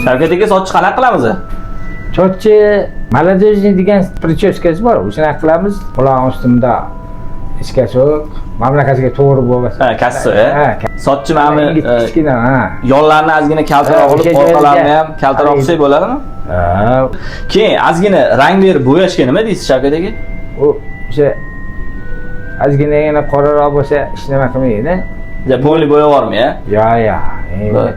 Shavkat aka, sochni qanaqa qilamiz? Sochi молодежный degan причёска si bor, o'shanaqa qilamiz. Qulog'im ustimda ichkasi, mamlakatga to'g'ri bo'lmasa. Ha, kassa, Ha, Sochni mana yigit kichkina, ha. yonlarini ozgina kaltaroq Ha, qilib, o'sha orqalarini joyga. ham kaltaroq qilsak bo'ladimi? Ha, Keyin ozgina rang berib bo'yashga nima deysiz, Shavkat aka? U o'sha ozginagina qoraroq bo'lsa, hech nima qilmaydi. Ja, полный bo'yab yubormay, a? Yo. Endi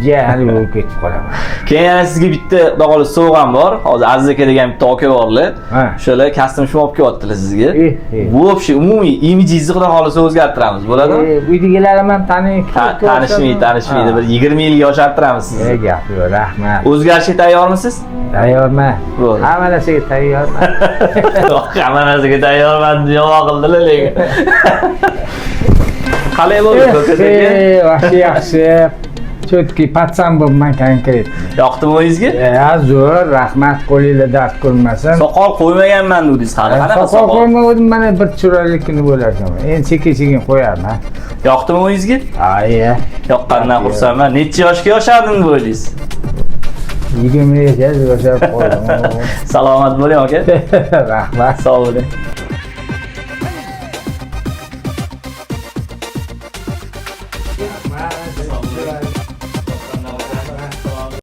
jahli bo'lib ketib qolaman. Keyin yana sizga bitta, xudo xohlasa, sovg'am bor. Hozir Aziz aka degan bitta aka borlar. Ha. O'shalar kostyum shim olib kelyaptilar sizga. Eh, eh. В общем, umumiy imijingizni, xudo xohlasa, o'zgartiramiz. Bo'ladimi? Uydagilarim ham taniydi. Tanishmaydi, tanishmaydi. Bir 20 yilga yoshartiramiz sizni. Gap yo'q, rahmat. O'zgarishga tayyormisiz? Tayyorman. Bo'ldi. Hamma narsaga tayyorman. Hamma narsaga tayyorman, yomon qildilar lekin. Qalay bo'ldi, Shavkat aka? Вообще yaxshi. Чёткий пацан bo'lman конкретно. Yoqdimi o'zingizga? Ya, zo'r, rahmat, qo'linglar dard ko'rmasin. Soqol qo'ymaganman dedingiz hali. Qanaqa Soqol soqol? qo'ymagandim, mana bir chiroyli kuni bo'lar ekan. Endi sekin sekin qo'yaman. Yoqdimi o'zingizga? Ha, ya. Yoqqanidan xursandman. Necha yoshga yoshardim deb o'ylaysiz? 20 yoshga yashab qoldim. Salomat bo'ling, aka. Rahmat. Sog' bo'ling.